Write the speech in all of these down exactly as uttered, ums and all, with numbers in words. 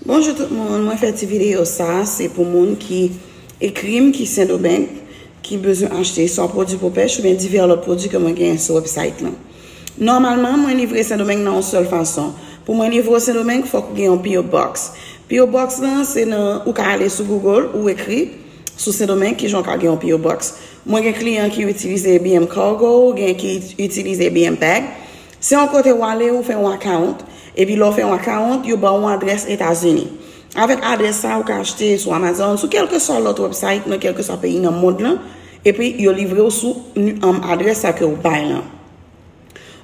Bonjou tout moun, mwen fè ti videyo sa, se pou moun ki ekri m ki Sendomeng, ki bezwen achte swa pwodui pou pèch oubyen divè lòt pwodui ke mwen genyen sou website lan. Nòmalman, mwen livre Sendomeng nan yon sèl fason. Pou mwen livre w Sendomeng, fòk ou gen yon P O Box. P O Box lan, se nan, ou ka ale sou Google, ou ekri sou Sendomeng, kijan w ka gen yon P O Box. Mwen gen kliyan ki itilize B M Cargo, gen ki itilize B M Bag. Se yon kote w ale, ou fè yon account, epi lè w fè yon account, yo ba w yon adrès Etazini. Avèk adrès sa, ou ka achte sou Amazon, sou kèlkeswa lòt website, nan kèlkeswa peyi nan mond lan, epi yo livre w sou um, adrès sa ke w bay lan.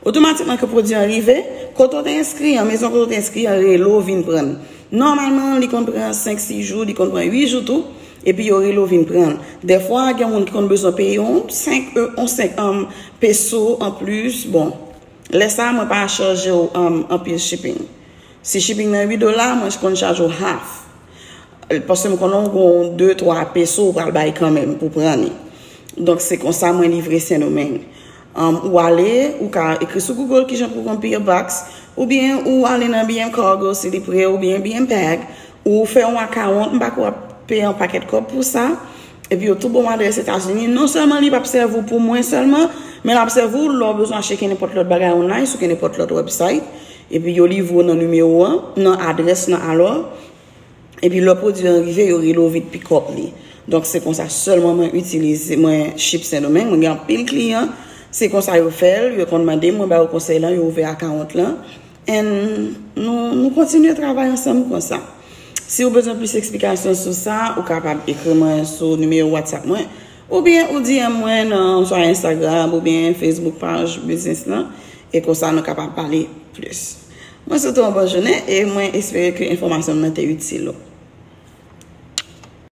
Otomatikman ke pwodui an rive, kote w te enskri an, mezon kote w te enskri an rele w vin pran l. Nòmalman, li konn pran senk sis jou, li konn pran uit jou tou, epi yo rele w vin pran l. Dèfwa, gen moun ki konn bezwen peye yon senk, yon senk um, peso anplis. Bon, lè sa, mwen pa chaje w um, anpil shipping. Si shipping nan uit dola, mwen konn chaje w half. Paske m konnen w gon de twa peso ou pral bay kanmenm pou pran li. Donk, se konsa mwen livre Sendomeng. Um, ou ale, ou ka ekri sou Google kijan pou w gon P O Box, oubyen ou ale nan B M Cargo si li pre, oubyen B M Bag, ou fè yon account, m pa kwè w ap peye yon pakèt kòb pou sa, epi yo tou ba w adrès Etazini. Non sèlman li p ap sèvi w pou mwen sèlman, men l ap sèvi w lè w bezwen achte kenenpòt lòt bagay online sou kenenpòt lòt website, epi yo livre w nan nimewo an, nan adrès lan alò. Epi lè pwodui an rive, yo rele w vin pick up li. Donk, se konsa sèlman mwen itilize, mwen ship Sendomeng. Mwen gen anpil kliyan, se konsa yo fè l, yo konn mande m, mwen ba yo konsèy lan, yo ouvè account lan. And nou, nou kontinye travay ansanm konsa. Si w bezwen plis eksplikasyon sou sa, ou kapab ekri mwen sou nimewo WhatsApp mwen, oubyen ou D M mwen nan swa Instagram oubyen Facebook paj biznis lan, e konsa nou kapab pale plis. Mwen swete w yon bòn jounen e mwen espere ke enfòmasyon m nan te itil ou.